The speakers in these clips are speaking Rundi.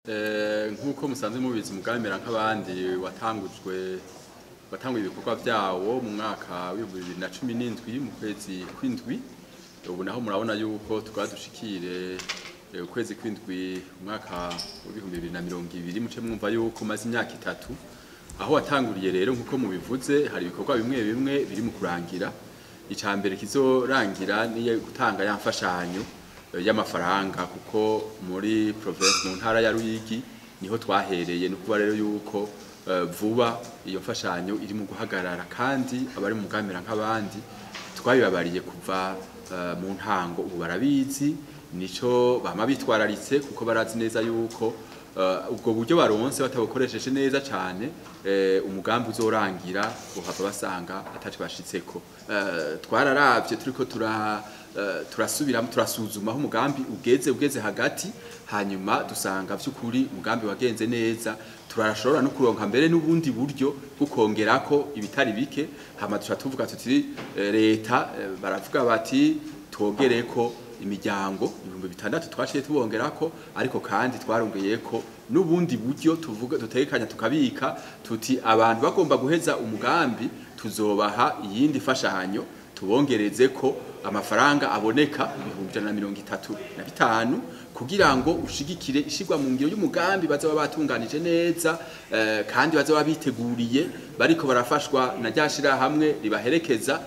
Nk'uko musanzwe mubizi, umugambi Mera nk'abandi watanguye ibikorwa vyawo mu mwaka w'2017 mu kwezi kw'indwi. Ubu naho murabona yuko tukaba dushikire ukwezi kw'indwi umwaka w'2020, muce mwumva yuko maze imyaka 3 aho watanguriye. Rero nk'uko mubivuze, hari ibikorwa bimwe bimwe biri mu kurangira. Ica mbere kizorangira niyo gutanga ya mfashanyo y'amafaranga, kuko muri province, mu ntara ya Ruyigi niho twahereye. No kuba rero yuko vuba iyo mfashanyo iri mu guhagarara, kandi abari mu mugambi Mera nk'abandi twabibabariye kuva mu ntango, ubu barabizi, nico bama bitwararitse, kuko barazi neza yuko ubwo buryo baronse batabukoresheje neza cane, umugambi uzorangira bohava basanga ataco bashitseko. Twararavye turiko turasubiramo, turasuzuma aho umugambi ugeze hagati, hanyuma dusanga vy'ukuri umugambi wagenze neza, turashobora no kuronka mbere n'ubundi buryo bwo kongerako ibitari bike. Hama duca tuvuga tuti leta baravuga bati twongereko imiryango 6000, twaciye tubongerako, ariko kandi twarongeyeko n'ubundi buryo tuvuga dutekanya tukabika tuti abantu bagomba guheza umugambi tuzobaha iyindi fashanyo, tubongereze ko amafaranga aboneka 135,000 kugira ngo ushigikire ishigwa mu ngiro y'umugambi bazaba batunganije neza, kandi bazaba biteguriye bariko barafashwa na ryashira hamwe ribaherekeza,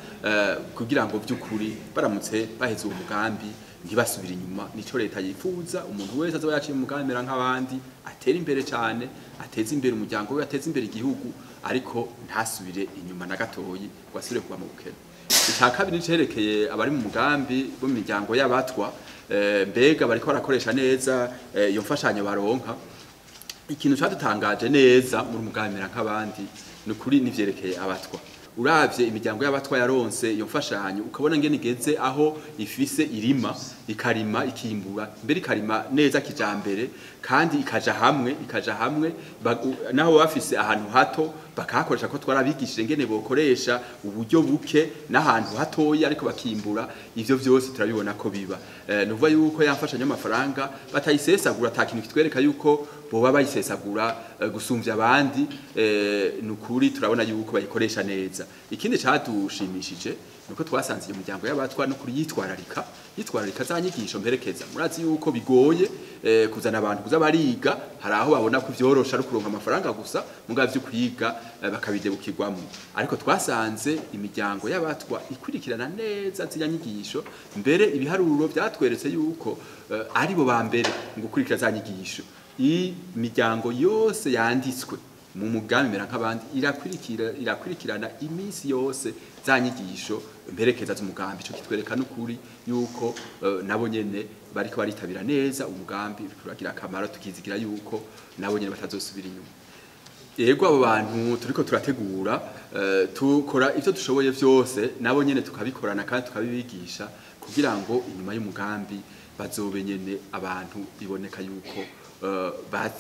kugira ngo by'ukuri baramutse baheze uwo mugambi ntibasubire inyuma. Nico leta yifuza: umuntu wese azoba yaciye umugambi Mera nk'abandi atera imbere cyane, ateze imbere umuryango we, ateze imbere igihugu, ariko ntasubire inyuma na gatoyi ngo asubire kuba mu bukene. Icya kabiri nicerekeye abari mu mugambi bo mu miryango y'abatwa, mbega bariko barakoresha neza iyo mfashanyo baronka? Ikintu cyadutangaje neza muri umugambi Mera nk'abandi ni ukuri nivyerekeye abatwa. Uravye imiryango y'abatwa yaronse iyo mfashanyo, ukabona ngene igeze aho ifise irima, ikarima, ikimbura, mbere ikarima neza kijambere, kandi ikaja hamwe, naho bafise ahantu hato bakahakoresha, ko twarabigishije ngene bokoresha uburyo buke n'ahantu hatoya ariko bakimbura. Ivyo vyose turabibona ko biba. Nuvuga yuko yamfashanyo y'amafaranga batayisesagura, ata kintu kitwereka yuko boba bayisesagura gusumvya abandi. Nukuri turabona yuko bayikoresha neza. Ikindi cadushimishije nuko twasanze iyo miryango y'abatwa no kuri yitwararika za nyigisho mperekeza. Murazi yuko bigoye kuzana abantu kuza bariga, hari aho babona ko vyorosha ari kuronka amafaranga gusa, mugabo vyo kwiga bakabidebukirwamo. Ariko twasanze imiryango y'abatwa ikurikirana neza ziriya nyigisho, mbere ibiharuro vyatweretse yuko ari bo ba mbere mu gukurikira za nyigisho. Imiryango yose yanditswe mu mugambi Mera nk'abandi irakurikirana iminsi yose za nyigisho mperekeza z'umugambi. Ico kitwereka n'ukuri yuko nabo nyene bariko baritabira neza umugambi, uragira akamaro, tukizigira yuko nabo nyene batazosubira inyuma. Yego, abo bantu turiko turategura, tukora ivyo dushoboye vyose, nabo nyene tukabikorana kandi tukabibigisha, kugira ngo inyuma y'umugambi bazobe nyene abantu biboneka yuko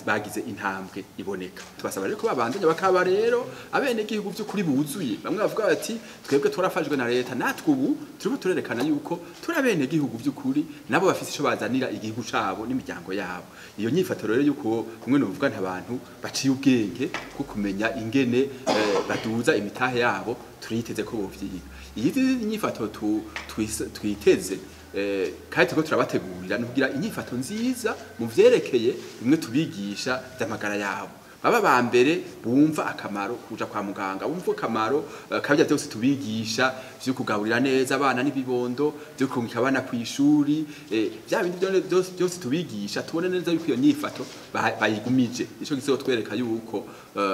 bagize intambwe iboneka. Tubasaba rero ko babandanya bakaba rero abenegihugu by'ukuri buzuye. Bamwe bavuga bati twebwe twarafashwe na leta, natwe ubu turiko turerekana yuko turi abenegihugu by'ukuri, nabo bafise ico bazanira igihugu cabo n'imiryango yabo. Iyo nyifato rero yuko kumwe novuga nta bantu baciye ubwenge bwo kumenya ingene baduza imitahe yabo, turiteze ko bovyiga. Iyi nyifato twiteze, kandi turiko turabategurira, ni kugira inyifato nziza mu vyerekeye bimwe tubigisha vy'amagara yabo, baba ba mbere bumva akamaro kuja kwa muganga, bumva akamaro kabya byose tubigisha vyo kugaburira neza abana n'ibibondo, vyo kurungika abana kw'ishuri, vya bindi byose tubigisha. Tubone neza yuko iyo nyifato bayigumije. Ico kizotwereka yuko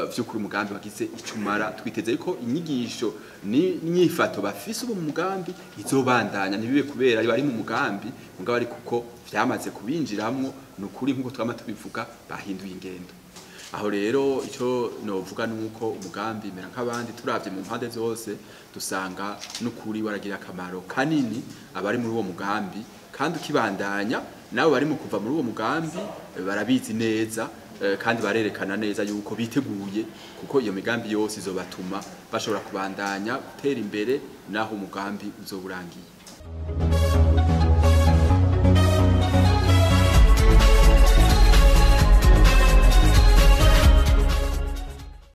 vy'ukuri umugambi wagize icumara. Twiteze yuko inyigisho ni inyifato bafise ubu mu mugambi izobandanya, ntibibe kubera bari mu mugambi mugabo, ari kuko vyamaze kubinjiramwo. Ni ukuri nk'uko twama tubivuga, bahinduye ingendo. Aho rero icyo novuga nuko umugambi Mera nk'abandi, turavye mu mpande zose, dusanga n'ukuri waragira akamaro kanini abari muri uwo mugambi, kandi ukibandanya. Nabo bari mu kuva muri uwo mugambi barabizi neza, kandi barerekana neza yuko biteguye, kuko iyo migambi yose izobatuma bashobora kubandanya gutera imbere naho umugambi uzoba urangiye.